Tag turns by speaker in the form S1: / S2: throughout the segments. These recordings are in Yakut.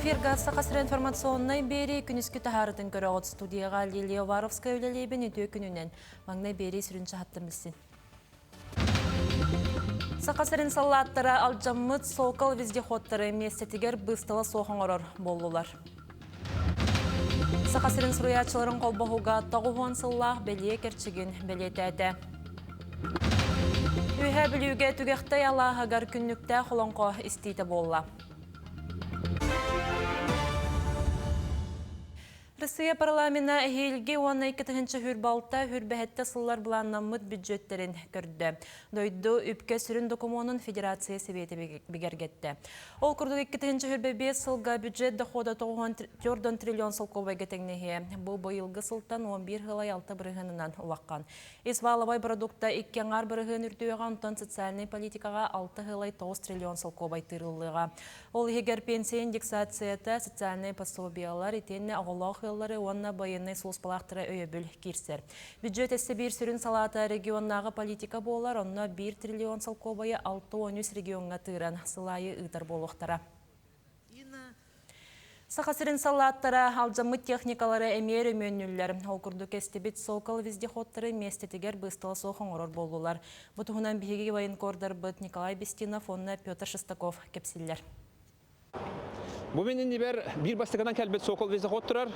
S1: Эфирга Саха сирэ информационнай биэрии күнүскү таһаарытын көрөҕүт студияҕа Лилия Уваровская үлэлиибин үтүө күнүнэн. Маҥнай биэрии сүрүн чаһаттан билсин. Саха сирин саллааттара алдьаммыт Сокол вездеходтары миэстэтигэр быыстала суох оҥорор буоллулар. Саха сирин суруйааччыларын холбоһуга 90 сыллаах бэлиэ кэрчигин бэлиэтээтэ. Үөһээ Бүлүүгэ Түгэхтэй алааһыгар күннүктээх олоҥхо истиитэ буолла. Россия парламена эһиилги уонна 2026 хүрбэһэттэ сыллар былааннаммыт бүддьүөттэрин көрдө. Дойду үпкэ сүрүн докумуонун Федерация Сэбиэтэ бигэргэттэ. Ол курдук 2025 сылга бюджет дохода 94 триллион солкуобайга тэҥнэһиэ. Бу быйылгы сылтан 11 сылай 6 бырыһыанынан улахан. Ис валовай продукта икки аҥаар бырыһыан үрдүөҕэ, онтон социальнай политикаҕа 6 сылай 9 триллион солкуобай тыырыллыаҕа. Ол иһигэр пенсия индексацията, социальнай пособиелар, итиэннэ оҕолоох ыаллары уонна байыаннай сулууспалаахтара өйөбүл киирсэр. Бюджет өссө биир сүрүн салаата регионнааҕы политика буолар, онно 1 триллион солкуобайы 63 региоҥҥа тыыран сыл аайы ыытар буолуохтара. Саха сирин саллааттара алдьаммыт техникалары эмиэ өрөмүөннүүллэр. Ол курдук эстибит Сокол вездеходтары миэстэтигэр быыстала суох оҥорор буоллулар. Бу туһунан биһиги военкордарбыт Николай Бестинов уонна Петр Шестаков кэпсииллэр.
S2: Бу мин иннибэр биир бастакынан кэлбит Сокол вездеход турар.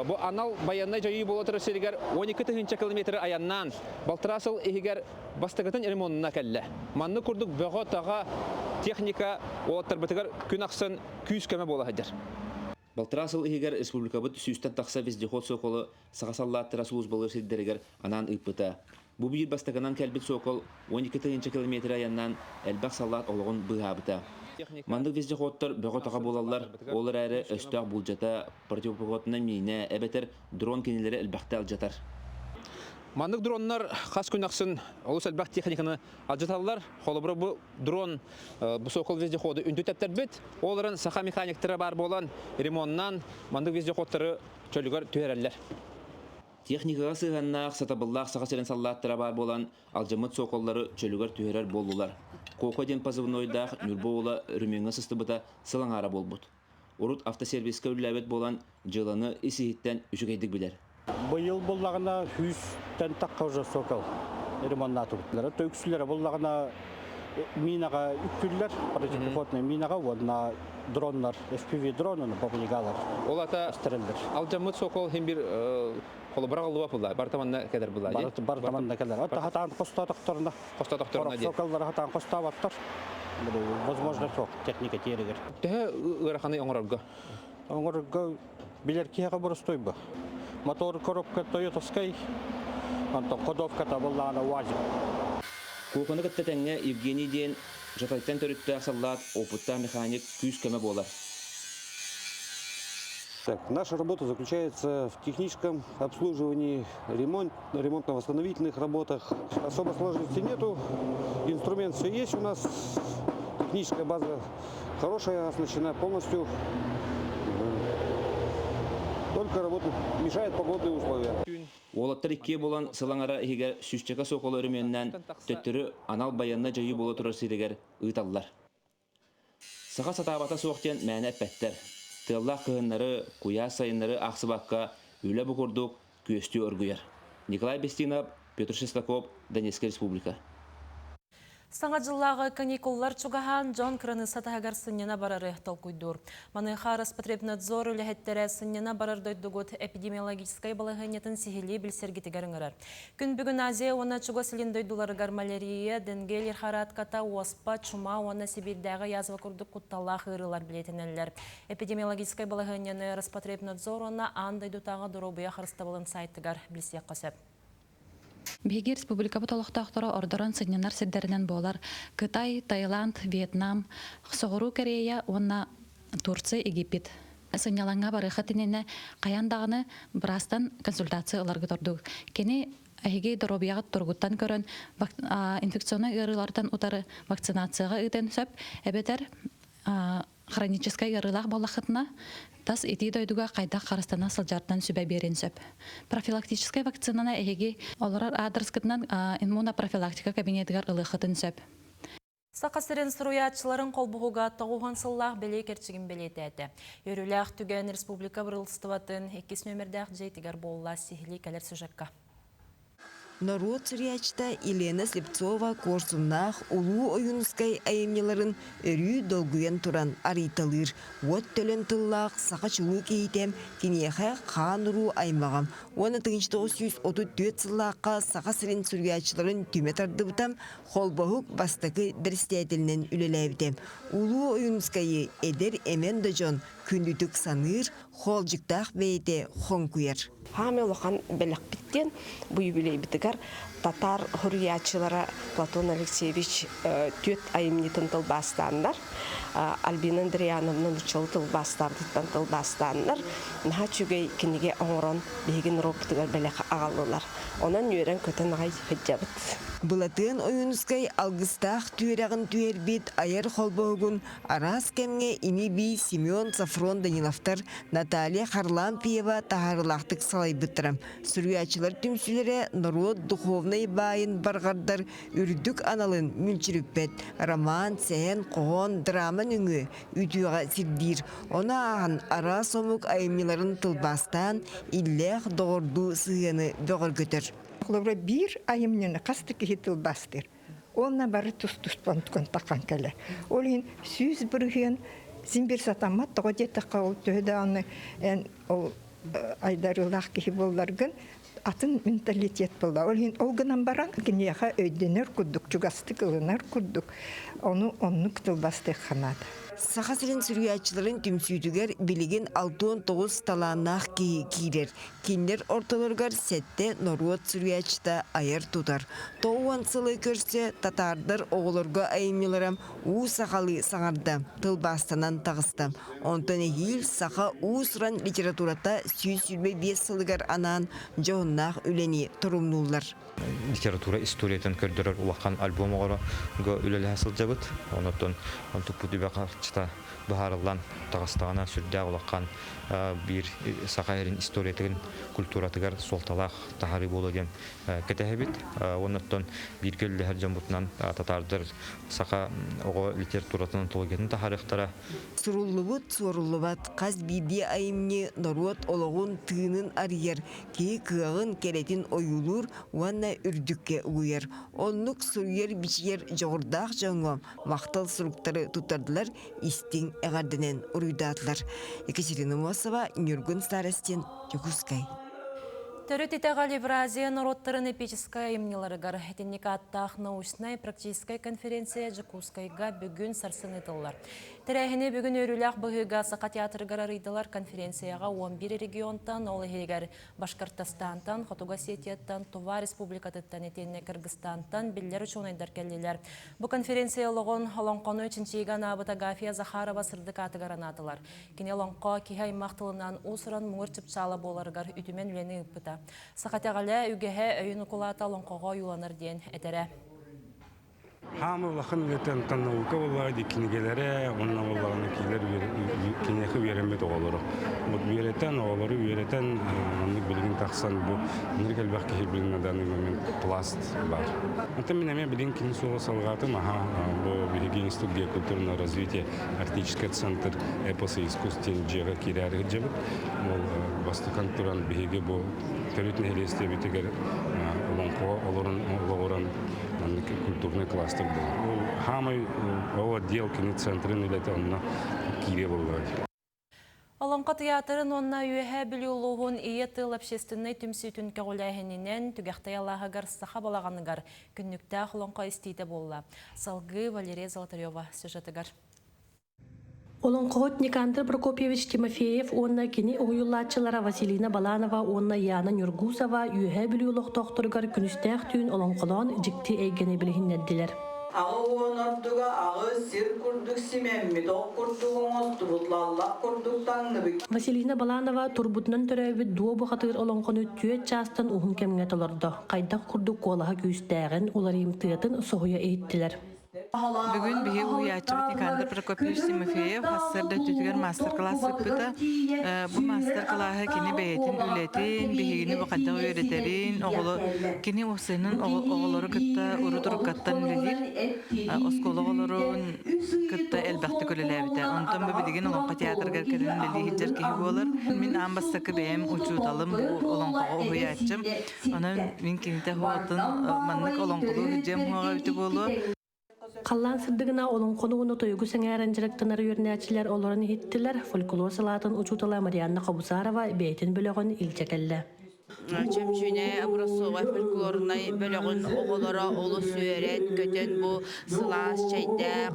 S2: Бу анал байыаннай дьайыы буола турар сиригэр 12 тыһыынча километры айаннаан, балтараа сыл иһигэр бастакытын ремонна кэллэ. Маннык курдук бөҕө-таҕа техника уолаттарбытыгар күн ахсын күүс-көмө буола сылдьар.
S3: Балтараа сыл иһигэр республикабыт сүүстэн тахса вездеход Соколу саха саллааттара службалыыр сирдэригэр анаан ыыппыта. Бу биир бастакынан кэлбит Сокол 12 тыһыынча километр айаннаан элбэх саллаат олоҕун быыһаабыта. Маннык вездеходтар бөҕө-таҕа буолаллар, ол эрээри өстөөх булдьата, противопехотнай миинэ эбэтэр дрон кинилэри элбэхтэ алдьатар.
S2: Маннык дроннар хас күн ахсын олус элбэх техниканы алдьаталлар. Холобура, бу дрон бу Сокол вездеходу үнтү тэптэрбит. Ол эрэн саха механиктара баар буолан ремоннаан маннык вездеходтары чөлүгэр түһэрэллэр.
S3: Техникаҕа сыһыаннаах, сатабыллаах Саха сирин саллааттара баар буолан, алдьаммыт соколлары чөлүгэр түһэрэр буоллулар. Коко диэн позывнойдаах Ньурба уола өрөмүөҥҥэ сыстыбыта сыл аҥаара буолбут. Урут автосервиска үлэлээбит буолан, дьыаланы ис-иһиттэн үчүгэйдик билэр.
S4: Быйыл буллаҕына сүүстэн тахха уже сокол ремоннаатыбыттара. Үксүлэрэ буллаҕына минаҕа үктүллэр, противопехотнай минаҕа уонна дроннар, FPV дронун бабыйыгалар.
S2: Ол ата алдьаммыт сокол хин бир холобура аллыба булла, барыта манна кэлэр булла.
S4: Барыта манна кэлэр. Отта хатаан хостоотохторуна.
S2: Хостоотохторуна
S4: дии. Соколлары хатаан хостообаттар. Возможно суох техника тиэригэр.
S2: Төһө ыараханы оҥорорго?
S4: Оҥорорго билэр киһиэхэ боростуой бу. Мотор коробка Тойотовскай, онтон ходовка табыллаана УАЗик.
S3: Куокуну кытта тэҥҥэ Евгений диэн Жатайтан төрүттээх саллаат, опыттаах механик күүс-көмө буолар.
S5: Так, наша работа заключается в техническом обслуживании, ремонт, ремонтно-восстановительных работах. Особо сложностей нету, инструмент все есть у нас, техническая база хорошая, оснащена полностью. Только работа мешает погодные условия.
S3: Уолаттар иккиэ буолан сыл аҥара иһигэр сүүсчэкэ сокол өрөмүөннээн төттөрү анал байыаннай дьайыы буола турар сиригэр ыыталлар. Саха сатаабата суох диэн мээнэ эппэттэр. Тыаллаах кыһыннары, куйаас сайыннары аахсыбакка үлэ бу курдук күөстүү оргуйар. Николай Бестинов, Петр Шестаков, Донецкая Республика.
S1: Саҥа дьыллааҕы каникуллар чугаһаан, дьон кыраныысса таһыгар сынньана барары толкуйдуур. Маныаха Роспотребнадзор үлэһиттэрэ сынньана барар дойдугут эпидемиологическай балаһыанньатын сиһилии билсэргитигэр ыҥырар. Күн бүгүн Азия уонна Чугас Илин дойдуларыгар малярия, денге лихорадката, уоспа, чума уонна Сибиирдээҕи язва курдук кутталлаах ыарыылар бэлиэтэнэллэр. Эпидемиологическай балаһыанньаны Роспотребнадзор уонна аан дойдутааҕы доруобуйа харыстабылын сайтыгар билсиэххэ сөп.
S6: Биһиги республикабыт олохтоохторо ордорон сынньанар сирдэринэн буолар Кытай, Таиланд, Вьетнам, Соҕуруу Корея уонна Турция, Египет. Сынньалаҥҥа барыаххыт иннинэ хайаан даҕаны быраастан консультация ыларгыт ордук. Кини эһиги доруобуйаҕыт туругуттан көрөн инфекционнай ыарыылартан утары вакцинацияҕа ыытыан сөп, эбэтэр хроническай ыарыылаах буоллаххытына, тас итии дойдуга хайдах харыстана сылдьартан сүбэ биэриэн сөп. Профилактическай вакцинаны эһиги олорор аадырыскытынан иммунопрофилактика кабинетыгар ылыаххытын сөп.
S1: Саха сирин суруйааччыларын холбоһуга 90 сыллаах бэлиэ кэрчигин бэлиэтээтэ. Үөрүүлээх түгэн республика бырылыстыбатын иккис нүөмэрдээх дьиэтигэр буолла сиһилии кэлэр сюжекка.
S7: Норуот суруйааччыта Елена Слепцова Куорсуннаах Улуу Ойуунускай айымньыларын өрүү долгуйан туран арыйталыыр. Уот төлөн тыллаах саха чулуу киһитэ киниэхэ хаан-уруу аймаҕа уонна 1934 сыллаахха Саха сирин суруйааччыларын түмэ тардыбыта, холбоһук бастакы бэрэстээтэлинэн үлэлээбитэ. Улуу Ойуунускайы эдэр-эмэн да дьон күндүтүк саныыр, хоолдьуктаах бэйэтэ хоҥкуйар.
S8: Хаамай улахан бэлэхпит диэн бу юбилейбытыгар татаар суруйааччылара Платон Алексеевич түөрт айымньытын тылбаастааннар, Альбина Андриановна нууччалыы тылбаастаабытыттан тылбаастааннар, наһаа үчүгэй кинигэ оҥорон биһиги норуоппутугар бэлэх аҕаллылар. Онон үөрэн-көтөн аҕай сылдьабыт.
S7: Былатыан Ойуунускай алгыстаах түөрэҕин түһэрбит айар холбоһугун араас кэмҥэ ини-бии Семен Софрон Даниловтар, Наталья Харлампьева таһаарыылаахтык салайбыттара. Суруйааччылар түмсүүлэрэ норуот духовнай баайын барҕардар үрдүк аналын мүлчүрүппэт роман, сэһэн, хоһоон, драма нөҥүө үтүөҕэ сирдиир. Ону ааһан араас омук айымньыларын тылбаастаан, иллээх доҕордуу сыһыаны бөҕөргөтөр.
S9: Холобура, биир айымньыны хас да киһи тылбаастыыр. Уонна бары тус-туспан таххан кэлэр. Ол иһин 100% син биир сатаммат, тоҕо диэтэххэ, ол төһө даҕаны эн ол айдарыылаах киһи буолларгын, атын менталитет буолла. Ол иһин ол гынан баран киниэхэ өйдөнөр курдук, чугастык ылынар курдук, ону оннук тылбастыахха наада.
S7: Саха сирин суруйааччыларын түмсүүтүгэр билигин 69 талааннаах киһи киирэр. Кинилэр ортолоругар сэттэ норуот суруйааччыта айар-тутар. 90 сылы көрсө татаардар оҕолорго айымньылара уу сахалыы саҥарда, тылбаастанан таҕыста. Онтон эһиил саха уус-уран литературата 125 сылыгар анаан дьоһуннаах үлэни торумнууллар.
S10: Литература историятын көрдөрөр улахан альбом оҕорого үлэлэһэ сылдьабыт. Онтон онтукпут үбэ-харчыта быһаарыллан таҕыстаҕына сүрдээх улахан биир саха эрин историятын, культуратыгар суолталаах таһаарыы буолуо диэн кэтэһэбит. Оннуттан бииргэ үлэлэһэр дьоммутунан татаардар саха оҕо литературатын антологиятын таһаарыахтара.
S7: Суруллубут, суоруллубат хас биирдии айымньы норуот олоҕун тыынын арыйар, киһи кыаҕын, кэрэтин ойуулуур уонна үрдүккэ угуйар. Оннук суруйар-бичийэр дьоҕурдаах дьоҥҥо махтал суруктары туттардылар, истиҥ эҕэрдэнэн уруйдаатылар. Екатерина Мосова, Ньургун Старостин, Дьокуускай.
S1: Төрүт итэҕэл Евразия норуоттарын эпическай айымньыларыгар итинник ааттаах научнай практическай конференция Дьокуускайга бүгүн сарсын ыытыллар. Тэрээһини бүгүн үөрүүлээх быһыыга Саха театрыгар арыйдылар. Конференцияҕа 11 регионтан, ол иһигэр Башкортостантан, Хотугу Осетияттан, Тува Республикатыттан итиэннэ Кыргызстантан биллэр учуонайдар кэллилэр. Бу конференция олоҕун олоҥхону чинчийиигэ анаабыт Агафья Захарова сырдык аатыгар анаатылар. Кини олоҥхо киһи аймах тылынан уус-уран муҥур чыпчаала буоларыгар үтүмэн үлэни ыыппыта. Саха итэҕэлэ, үгэһэ, өйүн укулаата олоҥхоҕо ойууланар диэн этэрэ.
S11: Хаама улахан үлэтэ онтон наука буоллаҕа дии кинигэлэрэ уонна буоллаҕына кинилэр киниэхэ үөрэммит оҕолоро. Вот үөрэтэн, оҕолору үөрэтэн маннык билигин тахсан бу ынырык элбэх киһи билин на данный момент пласт баар. Онтон мин эмиэ билигин кини суола салҕаатым аха бу биһиги институт геокультурного развития Арктический центр эпоса и искусств диэн дьиэҕэ киирээри сылдьабыт. Ол бастакан туран биһиги бу төрүт нэһилиэстибитигэр олоҥхоҕо олорон олоҕуран маннык культурный кластер буолар. Ол хаамай ол отдел кини центрын үлэтэ онно киириэ буоллаҕа.
S1: Олоҥхо тыйаатырын уонна Үөһээ Бүлүү улууһун Ийэ тыл общественнай түмсүүтүн көҕүлээһининэн Түгэхтэй алааһыгар саха балаҕаныгар күннүктээх олоҥхо истиитэ буолла. Салгыы Валерия Золотарева сюжетыгар.
S12: Олоҥхоһут Никандр Прокопьевич Тимофеев уонна кини уһуйуллааччылара Василина Баланова уонна Яна Нюргусова Үөһээ Бүлүү олохтоохторугар күнүстээх түүн олоҥхолоон дьикти эйгэни билиһиннэрдилэр.
S13: Аҕа уон ордуга аҕыс сир курдук симэммит, ох курдук оҥостубут, лаллах курдук таҥныбыт.
S12: Василина Баланова турбутунан төрөөбүт дуо бухатыыр олоҥхону түөрт чаастан уһун кэмҥэ толордо. Хайдах курдук куолаһа күүстээҕин, уларыйымтыатын соһуйа иһиттилэр.
S14: Бүгүн биһиги уһуйааччыбыт Никандр Прокопьевич Тимофеев сарсыарда өттүтүгэр маастар-кылаас ыыппыта. Бу маастар-кылааһы кини бэйэтин үлэтин, биһигини бу хайдах үөрэтэрин, оҕолор кини уопсайынан оҕолору кытта урут-уруккаттан үлэлиир. Оскуола оҕолорун кытта элбэхтик үлэлээбитэ. Онтон бу билигин Олоҥхо театрыгар кэлэн үлэлии сылдьар киһи буолар. Мин аан бастакы бэйэм учууталым, бу олоҥхоҕо уһуйааччым. Онон мин кинитэ уотун маннык олоҥхолуу сылдьыам уоҕа эбитэ буолуо.
S12: Халлаан сырдыгына олоҥхону уонна тойугу сэҥээрэн дьарыктанар үөрэнээччилэр олорон иһиттилэр. Фольклор салаатын учуутала Марианна Хобусарова бэйэтин бөлөҕүн илдьэ кэллэ.
S15: Чөмчүүнэ образцовай фольклорнай бөлөҕүн оҕолоро олус үөрэн, көтөн бу сылаас чэйдээх,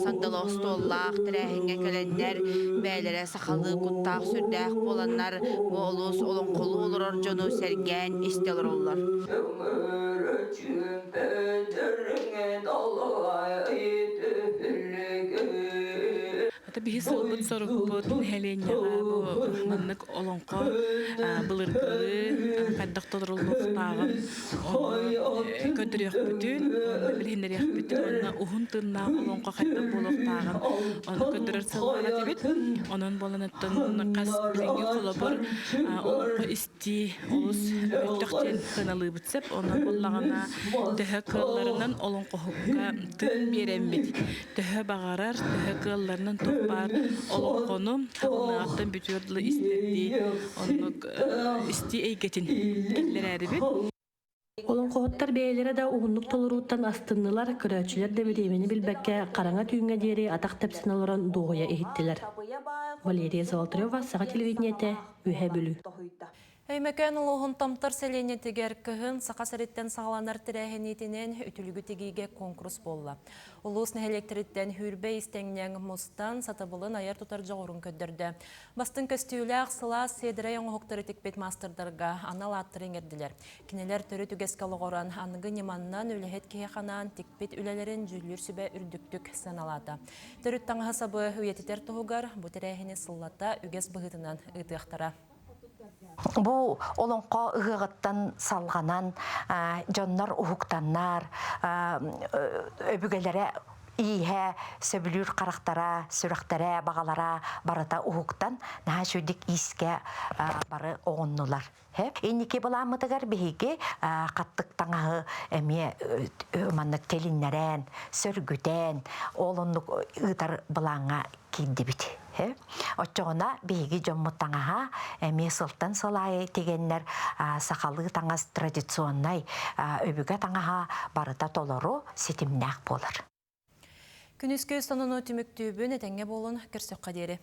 S15: сандалы остуоллаах тэрээһиҥҥэ кэлэннэр бэйэлэрэ сахалыы куттаах сүрдээх буоланнар бу олус олоҥхолуу олорор дьону сэргээн истэ олороллор.
S16: Ата биһи сылбыт-сорукпут нэһилиэнньэҕэ бу маннык олоҥхо былыргылыы хайдах толоруллуохтааҕын көрдөрүөхпүтүн, билиһиннэриэхпитин уонна уһун тыыннаах олоҥхо хайдах буолуохтааҕын ону көрдөрөр сыллаах этибит. Онон буолан оттон хас билиҥҥи холобур олоҥхо истии олус мөлтөх диэн сыаналыыбыт сөп. Онон буоллаҕына төһө кыалларынан олоҥхоһукка тыын биэрэммит төһө баҕарар, төһө кыалларынан туох баар олоҥхону хаҕыныаҕыттан бүтүөр дылы истэрдии оннук истии эйгэтин киллэрээрибит.
S12: Олоҥхоһуттар бэйэлэрэ да уһуннук толорууттан астыннылар, көрөөччүлэр да бириэмэни билбэккэ хараҥа түүҥҥэ диэри атах тэпсэн олорон дуоһуйа иһиттилэр. Валерия Золотарева, Саха телевидениетэ, Үөһээ Бүлүү.
S1: Өймөкөөн улууһун Томтор сэлиэнньэтигэр кыһын Саха сириттэн саҕаланар тэрээһиниитинэн үтүлүгү тигиигэ куонкурус буолла. Улуус нэһилиэктэриттэн Хүүрбэ истэҥньэҥ мустан сатабылын айар-тутар дьоҕурун көрдөрдө. Бастыҥ көстүүлээх сылаас сиэдэрэй оҥоһуктары тикпит маастардарга анал ааттары иҥэрдилэр. Кинилэр төрүт үгэскэ олоҕуран аныгы ньыманнан үлэһит киһи ханаан тикпит үлэлэрин дьүүллүүр сүбэ үрдүктүк сыаналаата. Төрүт таҥаһы-сабы үйэтитэр туһугар бу тэрээһини сыллата үгэс быһыытынан ыытыахтара.
S17: Бу олоҥхо ыһыаҕыттан салҕанан дьоннор уһуктаннар, өбүгэлэрэ ииһэ, сөбүлүүр харахтара, сүрэхтэрэ, баҕалара барыта уһуктан, наһаа үчүгдүк иискэ бары оҕуннулар. Инники былааммытыгар биһиги хаттык таҥаһы эмиэ маннык тилиннэрэн, сөргүтэн, ол оннук ыытар былааҥҥа киирдибит. Оччоҕуна биһиги дьоммут таҥаһа эмиэ сылтан сыл аайы тигэннэр сахалыы таҥас традиционнай өбүгэ таҥаһа барыта толору ситимнээх буолар.
S1: Күнүскү сонуну түмүктүүбүн этэҥҥэ буолун көрсөххө диэри.